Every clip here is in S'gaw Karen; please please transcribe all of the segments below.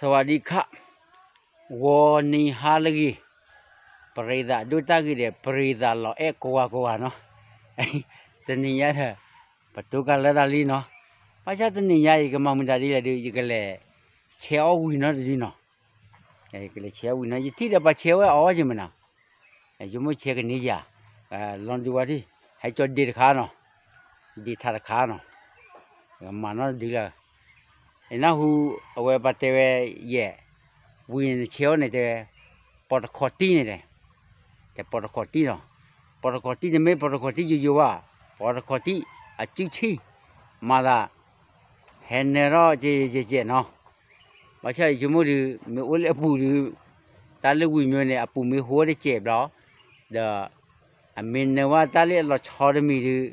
สวัสดีค่ะ ဂီၤနံၤဟါလၢအဂ့ၤ, ပရ့သးဒိၣ်တၢ်ဂ့ၤဒီး ပရ့သးလီၤအဲၣ်ကိးဂၤကိးဂၤနီၤ, တနံၤညါဒီး ပတိကလၢတၢ်လံနီၤ, ဘၣ်ဆၣ်တနံၤညါအံၤ ယကမၤမုာ်တၢ်ဒ်လဲၣ်ဒီး ယကလဲၤဆဲးအီၣ်ဝံၤနီတဒုနီၤ, ယကလဲၤဆဲးအီၣ်ဝံၤနီၤ, ယထံၣ်ဒီးပှၤဆဲးဝဲအီၣ်ဝဲက့ၤမနၤ ယမိၢ်ဆဲးကန့ၢ်ယၤ, လီၤဒုးဝဲဒၣ်, ဟဲကၠီဒ့တခါနီၤ, ဒ့ထးတခါနီၤ, မၤနီတဒုလၢ, နၢ်ဟူ, အဝဲပှၤတဲဝဲ, ယဲၢ်, ဝံၤန့ၣ်ဆဲးအီၣ်န့ၣ်တဲ, ပီတခီးတံၢ်န့ၣ်တဲ, တဲပီတခီးတံၢ်နီၤ, ပီတခီးတံၢ်တမ့ၢ်ပီတခီးတံၢ်ယိယိဘၣ်, ပီတခီးတံၢ်အစုဆံၣ်, မၤသး, ဟဲနၢထီၣ်ကဲကဲကဲနီၤ ဘၣ်ဆၣ်ယဆိကမိၣ်ဒီး မ့ၢ်အိၣ်လၢအပူၤဒီး, တၢ်လၢဝံၤမ့ၢ်န့ၣ် အပူၤမ့ၢ်ဟိဝဲတစဲးဘျီ, ဒီး, အမ့ၢ်နၢဝဲတၢ်လၢအလီၤဆီတမံၤဒီး,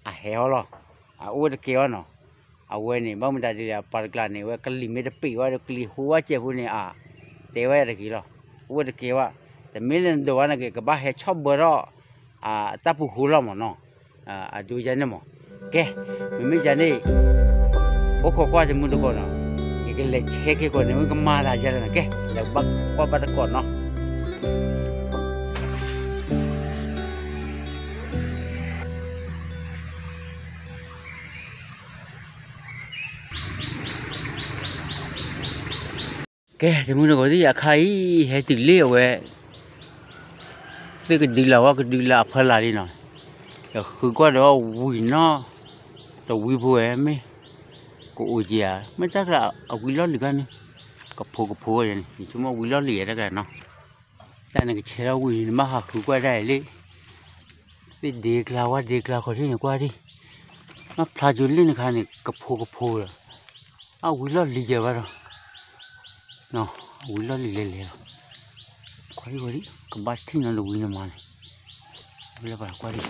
အဟဲအီၤလီၤ, အအိၣ်တကဲဘၣ်နီၤ, အဝဲန့ၣ် ဘၣ်မတၤဒ်လဲၣ် ပှၤတကျါန့ၣ် အဝဲကလံၤမ့ၢ်တပ့ၤဝဲဒီး ကလံၤဟိဝဲစဲးဖိန့ၣ် အ, တဲဝဲတဂ့ၤလီၤ, အိၣ်တကဲဘၣ်, တမ့ၢ်လၢနဒိးဝဲန့ၣ်က့ၤ ကဘၣ်ဟဲဆီၣ်ဘၢထီၣ်, အတၢ်ပူၤဃိလီၤမ့ၢ်နီၤ အဒိယဲန့ၣ်မး, ကဲ, မ့မ့ၢ်ယၤန့ၣ်, အိၣ်ခိးကွၢ်တမုၢ်တကိးနီၤ, ယကလဲၤဆဲးက့ၤကီးန့ၣ် မ့ၢ်ကမၤသးယဲလဲၣ်နီၤ, ကဲ, လဲၤဘၣ်ကွၢ်ဘၣ်တကိးနီၤ. ကဲ, တမုၢ်တကိးသ့ၣ် အခါအံၤ ဟဲတုၤလံအဝဲ, သ့ၣ်ကဒုလၢ်ဝဲကဒုလၢ်အဖီလာ်လံနီၤ, ယဃုကွၢ်ဒီးဝံၤနီၤ, တဝံဖိဝဲမ့ၢ်, ကအိၣ်က့ၤဧါ မ့ၢ်တၢ်ကျါအဝံလီၢ်လံၤခါန့ၣ်, ကဖိကဖိဝဲန့ၣ် ယဆိကမိၣ်ဝံလီၢ်လံၤယဲတၢ်ကျါနီၤ, တၢ်န့ၣ်ကဆဲးထီၣ်ဝံၤန့ၣ် နဘၣ်ဟးဃုကွၢ်ဒၣ်အံၤလံ သ့ၣ်ဒ့ကျါဝဲဒ့ကျါခီၣ်ထံးန့ၣ်ကွၢ်ဒံး, မ့ၢ်ဖျါကၠိလ့ၣ်န့ၣ်ခါန့ၣ် ကဖိကဖိလီၤ, အဝံလီၢ်လံၤယဲဘၣ်ဒီး, အဝံလီၢ်လံၤလဲၤလဲၤလီၤ, ကွၢ်ဒံးဝဲဒံး ကဘၣ်ထံၣ်နီၤတဝံန့ၣ်မးန့ၣ်, ဝဲလၢပှၤကွၢ်ဒံး,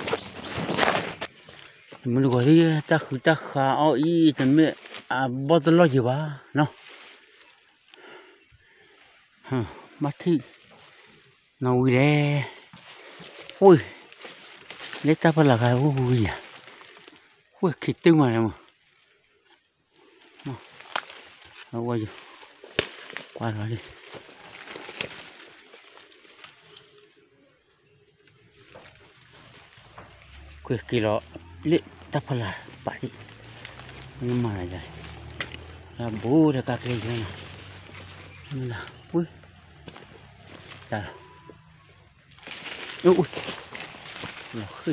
တမုၢ်တကိးသ့ၣ် တၢ်ဃုတၢ်ဃါအီၤအံၤ တမ့ၢ်အဘီၣ်တလီၢ်ယဲဘၣ်နီၤ ဘၣ်ထံၣ်, နီၣ်ဝံၤလဲၣ်, ဝ့ၢ်, လၢတၢ်ဖီလာ်ခါအိၣ်ဝံၤယၤ, ဝ့ၢ်ခံတုၤမးလဲၣ်မး, အဝဲယ, ကွၢ်လီၤလံ ကွၢ်က့ၤလီၤ, လၢတၢ်ဖီလာ်ပာ်ဒံး, မ့ၢ်မၤလၢယၤ, လၢဘူးဒီးကါကျဲယဲနီၤ, မ့ၢ်လၢ, ဝ့ၢ်, တၢ်လီၤ, အိၣ်, လီၤဃ့ၢ်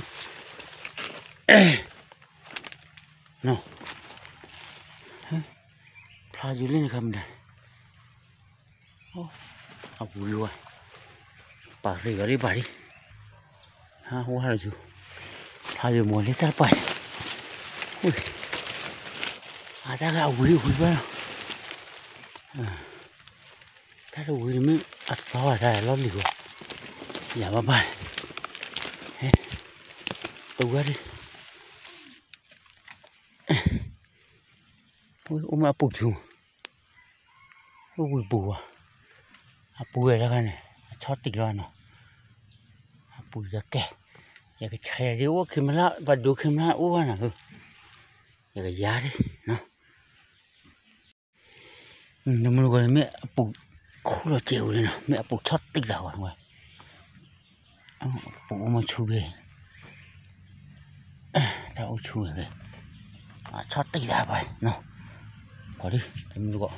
နီၤ, ဖျါယိၤလၢနခါမတၤ, အဝံၤဝဲ, ပာ်ရ့ၣ်အီၤလံပာ်လံ, ဟါဝါလီၤယိၤ, ဖျါယိၤမ့ၢ်လၢတၢ်တပာ်, အတၢ်ဂၤအဝံၤဝံၤဘၣ်လီၤ, တၢ်တဝံၤတမ့ၢ်အသီဘၣ်တၢ်လီၢ်လံၤဝဲ, ယၤဘၣ်ဘၣ်, ဟဲ, တဝံၤဒံး အိၣ်မ့ၢ်အပူၤဆူၣ်, အိၣ်ဝံၤပူၤဝဲ, အပူၤဝဲတခါန့ၣ် အဆီၣ်တံၢ်လီၤနီၤ, အပူၤယကဲ, ယကဆါယၤဒ်အိၣ်ခံမလၢ ပှၤဒိခံမလၢအိၣ်ဘၣ်နီၤ, ယကယၤဒ်နီၤ နမုၢ်တကိးန့ၣ် မ့ၢ်အပူၤခူၣ်လီၤစဲးဝံၤလံနီၤ, မ့ၢ်အပူၤဆီၣ်တံၢ်လၢဝဲ, ပူၤအိၣ်မ့ၢ်ဆူၣ်ဖဲ, တၢ်အိၣ်ဆူၣ်ဖဲ, အဆီၣ်တံၢ်လၢပှၤနီၤ, ကွၢ်ဒံး တမုၢ်တကိး,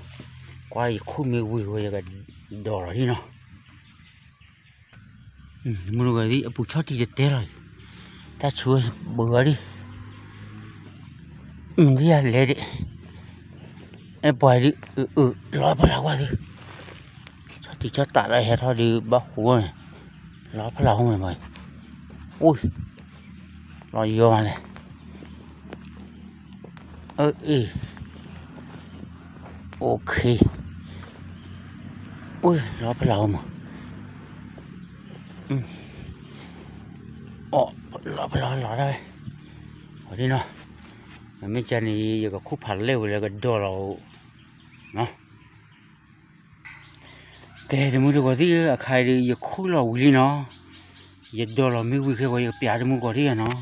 ကွၢ်ယခိၣ်မ့ၢ်ဝံၤဝဲ ယကဒိးလီၤဒံးနီၤ မုၢ်တဂီၤဒ်အပူၤဆီၣ်တံၢ်တတဲလီၤ, တၢ်ဆူးဘၢဂၤဒ်, မ့ၢ်ဒ်ယလဲၤဒ်, အဲၣ်ပှၤဒ်, လီၤဖးလၢ်ဝဲဒ်, ဆီၣ်တံၢ်ဆီၣ်တၢ်လၢဟဲထီၣ်ဒ်ဘၣ်ဟူဝဲန့ၣ်, လီၤဖးလၢ်ဟူဝဲန့ၣ်ဘၣ်, အိၣ်, လီၤယီၤမးလဲၣ် အ့ၣ်, အိၣ်ခ့, အိၣ်လီၤဖးလၢ်ဟူမး, အီၣ်, လီၤဖးလၢ်လီၤဒၣ်ဝဲ, အီၤဒ်နီၤ, မ့မ့ၢ်ကန့ၣ် ယကခူၣ်ဖးလဲၢ်ဝဲလၢကဒိးလီၤ, ကဲ တမုၢ်တဂီၤသ့ၣ်ဧၢ အခါအံၤဒ် ယခူၣ်လီၤဝံၤလံနီၤ, ယဒိးလီၤမ့ၢ်ဝံၤခဲဂီၤ ယကပျးတမုၢ်တဂီၤသ့ၣ်ဧၢနီၤ,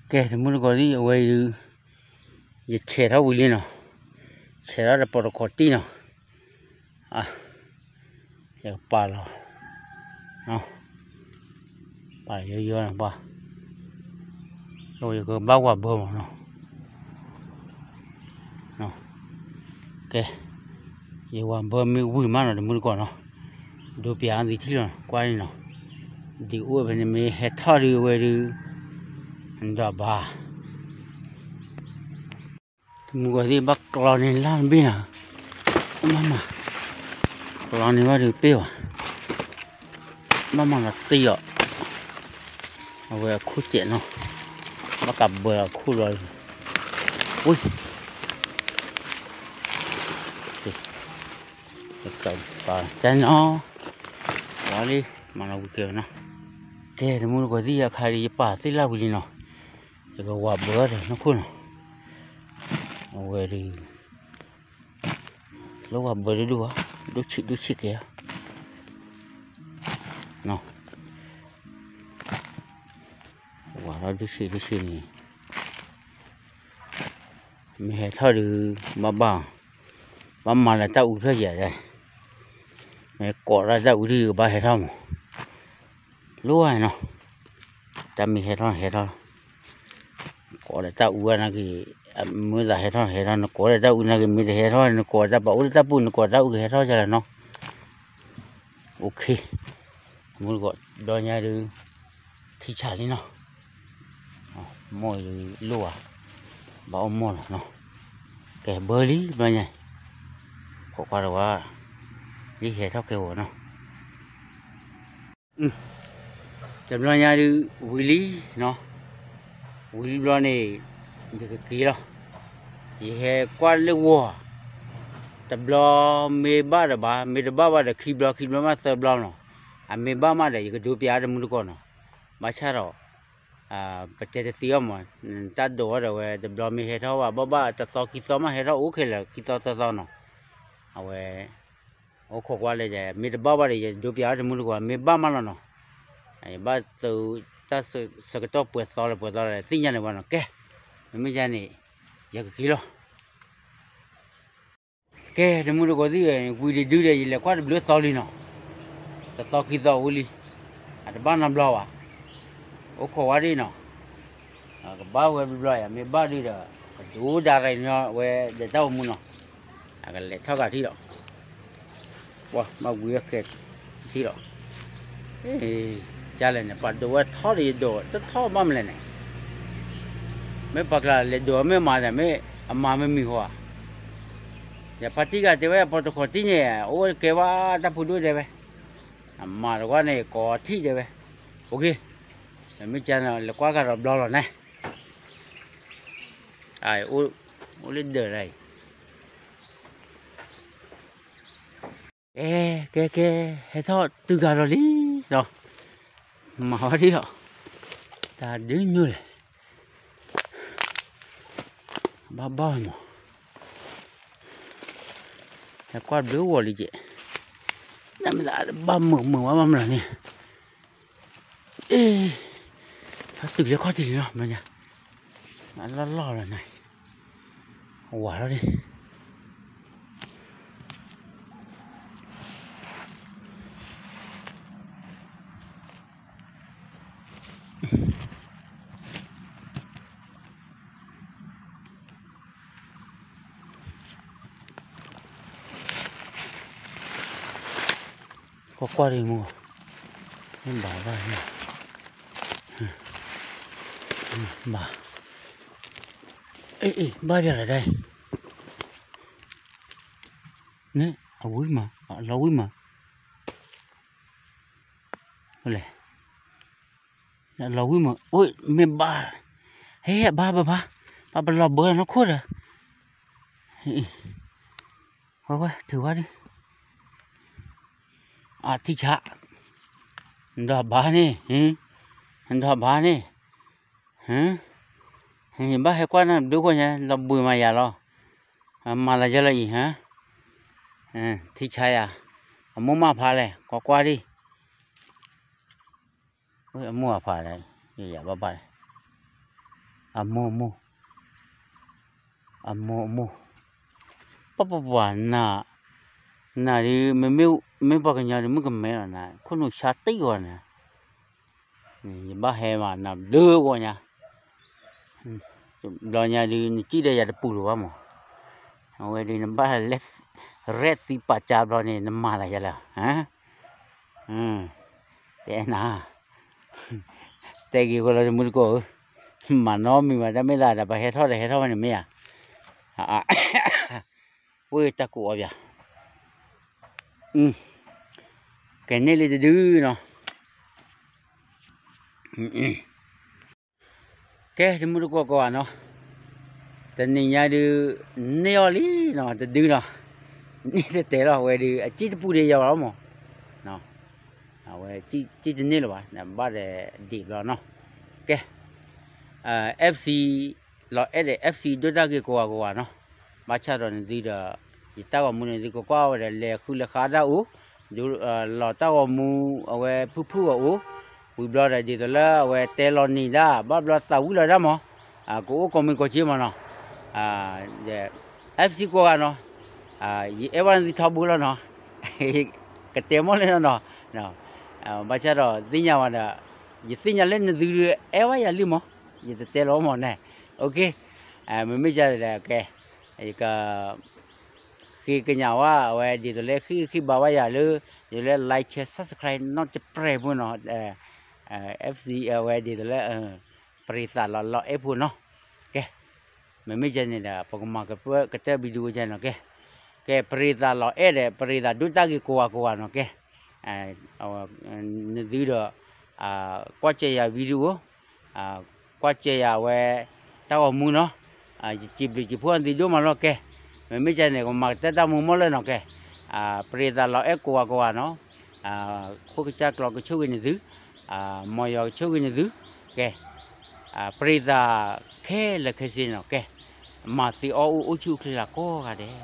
ကဲ တမုၢ်တဂီၤသ့ၣ် အဝဲအံၤဒ် ယဆဲးထီၣ်ဝံၤလံနီၤ, ဆဲးထီၣ်ဒီးပီတခီးတံၢ်နီၤ, အ ယကပာ်လီၤ, ပာ်လီၤယီယီန့ၣ်ပှၤ, ယကဘၣ်ဝၤဘၢမးနီၤ, ကဲ, ယဝၤဘၢမ့ၢ်ဝံၤမးနီၤ တမူတကိးနီၤ, ဒိပၠးအသံထံၣ်လီၤ ကွၢ်န့ၣ်နီၤ, ဒ်အိၣ်ဖဲန့ၣ်မ့ၢ်ဟဲထီၣ်ဒုးဝဲဒုး, ဒိးဘၣ် တမူတကိးသ့ၣ်ဘၣ်ကျီန့ၢ်လၢ်တဘ့ၣ်နီၤ, မၤမး, ကျီန့ၢ်ဘၣ်ဒုးပ့ၢ်ဘၣ်, ဘၣ်မၤလီၤတံၢ်အီၤ, အဝဲအခိၣ်စဲးနီၤ, ဘၣ်ကးဘၢလီၤအခိၣ်လီၤ, ဝံၤ တၢ်နီၤ, ဝံၤလံ, မၤလီၤဝံၤက့ၤနီၤ, ကဲ တမူတကိးသ့ၣ် အခါဒုး ယပာ်သ့ၣ်လၢ်ဝံၤလံနီၤ, ယကဝၤဘၢဒီးနီၢ်ခိၣ်နီၤ, အဝဲဒုး လၢဝၤဘၢဒုဒူၣ်ဘၣ်, ဒိၣ်ဆံးဒိၣ်ဆံးကဲ, ဝၤထီၣ်ဒိၣ်ဆံးဒိၣ်ဆံးန့ၣ် မ့ၢ်ဟဲထီၣ်ဒုး ဘၣ်ဘၣ်, ဘၣ်မၤလၢတၢ်အူဖျၢၣ်ယၤဒဲး, မ့ၢ်ကိးဒၣ်တၢ်အူဒုးကဘၣ်ဟဲထီၣ်မး, လိၣ်ဝဲနီၤ, တၢ်မ့ၢ်ဟဲထီၣ်ဟဲထီၣ်, ကိးလၢတၢ်အူဝဲနာ်က့ၤ, မ့ၢ်သးဟဲထီၣ်ဟဲထီၣ် နကိးလၢတၢ်အူနာ်က့ၤ မ့ၢ်တဟဲထီၣ် နကိးတၢ်ပာ်အိၣ်လၢတၢ်ပူၤ နကိးတၢ်အူကဟဲထီၣ်ယလီၤနီၤ, အိၣ်ခ့, မူတကိး ဘျီညါဒုး ထံဆးလံနီၤ, မိၢ်ဒုးလိၣ်ဧါ, ဘၣ်အိၣ်မိၢ်လီၤနီၤ, ကဲဘၢလံဘျီညါ, ခိးကွၢ်တဝါ, လံဟဲထီၣ်ကဲဝဲနီၤ တဘျီညါဒုး ဝံၤလံနီၤ, ဝံၤလံဘျီန့ၣ် ယကက့ၤလီၤ, ယဟဲကွၢ်လၢဝီၤ, တဘျီမ့ၢ်ဘၣ်ဒီးဘၣ်, မ့ၢ်တဘၣ်ဘၣ်ဒီးခံဘျီ ခံဘျီမးသၢဘျီနီၤ, အမ့ၢ်ဘၣ်မးဒီး ယကဒိပၠးတမူတကိးနီၤ, ဘၣ်ဆၣ်ဒီး ပတဲတသ့အီၤမး, တၢ်ဒိးဝဲဒီးဝဲ တဘျီမ့ၢ်ဟဲထီၣ်ဘၣ် ဘၣ်ဘၣ်တသီခံသီမးဟဲထီၣ်အိၣ်ခဲလၢာ် ခံသီသၢသီနီၤ, အဝဲ အိၣ်ခိးကွၢ်လၢ မ့ၢ်တဘၣ်ဘၣ်ဒီး ယဒိပၠးအီၤတမူတကိး မ့ၢ်ဘၣ်မးလီၤနီၤ, ယဘၣ်သုးတၢ်ဆၢကတီၢ်ပှဲၤသီလၢပှဲၤသီလၢ သ့ၣ်ညါန့ၣ်ဝဲနီၤ, ကဲ, မ့မ့ၢ်ယါန့ၣ် ယကက့ၤလီၤ ကဲ တမူတကိးသ့ၣ်ဧၢ, ဝံၤတဒုဒီး ယလဲၤကွၢ်တဘျုးသီလံနီၤ, တသီခံသီအိၣ်လံ, အတဘၣ်နီတဘျီဘၣ်, အိၣ်ခိးဝဲဒၣ်နီၤ, ကဘၣ်ဝဲဘျီဘျီယၤ မ့ၢ်ဘၣ်ဒုဒီး ကဒိဒၣ်ရၤညီဝဲဒီးတၢ်အိၣ်မူနီၤ, အကလဲၤထီၣ်ဂၤထံၣ်လီၤ ပှၤမၤဝံၤအကဲထံၣ်လီၤ, ကလဲၣ်န့ၣ် ပှၤဒိးဝဲထီၣ်ဒီးယဒိး တထီၣ်ဘၣ်မလဲၣ်န့ၣ်, မ့ၢ်ပှၤကျါလဲၤဒိးမ့ၢ်မၤဒီး မ့ၢ်အမၤမ့ၢ်မံၤဟီဧါ, ယဖါတံၢ်ဂၤတဲဝဲ ပှၤတခီတံၢ်န့ၣ် အိၣ်ဝဲကဲဝဲတၢ်ဖိဒိၣ်တဲဝဲ, အမၤတကွၢ်န့ၣ် ကိးထံၣ်တဲဝဲ, အိၣ်က့, မ့မ့ၢ်ကန့ၣ် လဲၤကွၢ်ကဒီးဘျီလီၤန့ၣ် အိၣ်လၢဒၢးဒၣ်အံၤ, ကဲ ကဲ ကဲ ဟဲထီၣ်တုၤဂၤဒီးလံလီၤ, မၤဝဲဒၣ်လီၤ, တၢ်ဒုးညိၣ်လဲၣ်, ဘၣ်ဘၣ်မး, ဟဲကွၢ်ဘျုးဂီၤလံကဲး, နမ့ၢ်သးဘၣ်မုာ်မုာ်ဝဲဘၣ်မနုၤန့ၣ် အ့ ထီၣ်တုၤလၢခီၣ်ထံးလံလီၤ မညါ, အလီၢ်လီၢ်လီၤန့ၣ်, ဝၤလီၤဒၣ် ကွၢ်ကွၢ်ဒ်မူ, မ့ၢ်ဘၣ်ဘၣ်, ဘၣ်, အ့ အ့ ဘၣ်ယၤလီၤဒၣ်အံၤ, န့ၣ် အဝံၣ်မး အလီၤဝံၣ်မး, လဲၣ် လီၤဝံၣ်မး အိၣ်မ့ၢ်ဘၣ်, ဟဲ ဟဲ ဘၣ် ဘၣ် ဘၣ်, ပှၤပလီၤဘၢနီၢ်ခိၣ်ဒီး, ဝဲ ဝဲ ထုးဝဲဒၣ်, အထံဆး, ဒီးဘၣ်န့ၣ်, ဒီးဘၣ်န့ၣ်, ဘၣ်ဟဲကွၢ်နၤဘျုးခိၣ်ညါ လီၤဘှံးမးယၤလီၤ, မၤသးယဲလၢအံၤဟါ, ထံဆးယၤ, အမိၢ်မၤဖးလဲၣ် ကွၢ်ကွၢ်ဒံး အမိၢ်အဖးလဲၣ်, ယဘၣ်ဘၣ်လဲၣ်, အမိၢ်အမိၢ်, အမိၢ်အမိၢ်, ပှၤပှၤပှၤနၤ, နၤဒုး မ့မ့ၢ်ပှၤကညီဒုး မုၣ်ကမဲလီၤနၤ ခိၣ်နူာ်ဆါတံၢ်ဂီၤနၤ, ယဘၣ်ဟဲမးနၤဘျုးဂီၤညါ, ဘျီညါဒုး နစံၣ်ဒီးယၤတပူၤလၢၤဘၣ်မး, အဝဲဒုးနဘၣ်လဲၤ ရဲၣ်သံပာ်ကၢဘျီန့ၣ် နမၤသးယၤလၢ တဲနၤ, တဲဂ့ၤဃီလီၤတမုၢ်တကိးဧၢ, မၤနီတမံၤဘၣ် တၢ်မ့ၢ်သးဒီး ပဟဲထီၣ်ဒီးဟဲထီၣ်ဝဲန့ၣ်မ့ၢ်ဧါ, ပှ့ၢ်တၢ်ကိးအီၤပၠး, ကဲန့ၢ်လံတဒုနီၤ ကဲ တမုၢ်တကိးကိးဂၤနီၤ, တနံၤညါဒုး န့ၢ်အီၤလံနီၤ တဒုနီၤ, န့ၢ်တတဲလီၤ အဝဲဒုး အစံၣ်တပူၤဒံးယၤဘၣ်လီၤမး, အဝဲစံၣ်တန့ၢ်လၢၤဘၣ် ဘၣ်ဒီးဒံးဘျီနီၤ, ကဲ FC လီၤအဲၣ်ဒီး FC ဒိၣ်တၢ်ဂ့ၤကိးဂၤကိးဂၤနီၤ, ဘၣ်ဆၣ်ဒီးနသုဒီး ယတၢ်ဂီၤမူန့ၣ် သုကကွၢ်ဝဲဒီး လဲၤဃုလဲၤဃါဒၣ်အိၣ်, လီၤတၢ်ဂီၤမူ အဝဲဖုၣ်ဖုၣ်ဂီၤအိၣ်, ဝံၤဘျီဒီး ဒ်သိးလၢအဝဲတဲလီၤနံၤဒၣ် ဘၣ်ဘျီသးဝံၤလီၤဒၣ်မး, ကအိၣ်ကိးမုၢ်ကိးစ့မးနီၤ, FC ကိးဂၤနီၤ, ယအဲၣ်ဘၣ်နသုထီဘိလီၤနီၤ, ကတဲမီၢ်လၢနီၤနီၤ, ဘၣ်ဆၣ်ဒီးသ့ၣ်ညါဝဲဒီး ယသ့ၣ်ညါလၢနသုအဲၣ်ဘၣ်ယၤလံမး, ယတတဲလီၤမးန့ၣ်, မ့မ့ၢ်ဒ်လဲၣ်ကဲ, ယက ဃ့ကညးဝဲ အဝဲဒ်သိးလၢဃ့ၢ်ဃ့ၢ်ဘါဝဲယၤလၢ ဒ်သိးလၢ like share subscribe နီၢ်တပျဲၢ်ဖိနီၤ, FC အဝဲဒ်သိးလၢ ပရံးသးလီၤလီၤအဲၣ်ဖိနီၤ, ကဲ မ့မ့ၢ်ဒ်န့ၣ်ဒီး ပကမၤကတၢၢ် video ဒ်န့ၣ်နီၤ ကဲ, ကဲ ပရံးသးလီၤအဲၣ်ဒီး ပရံးသးဒိၣ်တၢ်ဂ့ၤကိးဂၤကိးဂၤနီၤ ကဲ, နသုဒီး ကွၢ်စၢၤယၤ video ကွၢ်စၢၤယၤဝဲ တၢ်ဂီၤမူနီၤ, ယစံးဘျုးစံးဖှိၣ်နသုဒိၣ်မးလီၤ ကဲ, မ့မ့ၢ်ဒ်န့ၣ် ကမၤကတၢၢ်တၢ်မူမီၢ်လၢနီၤ ကဲ, ပရံးသးလီၤအဲၣ်ကိးဂၤကိးဂၤနီၤ, ခိၣ်ကစၢ်ကျီကဆိၣ်ဂ့ၤနသု, မ်ယွၤကဆိၣ်ဂ့ၤနသု, ကဲ, ပရံးသးခဲလၢာ်ခဲဆ့နီၤ ကဲ, မၤသ့အီၣ်အိၣ်အိၣ်ဆူၣ်အိၣ်ချ့လၢကိးဂၤဒဲး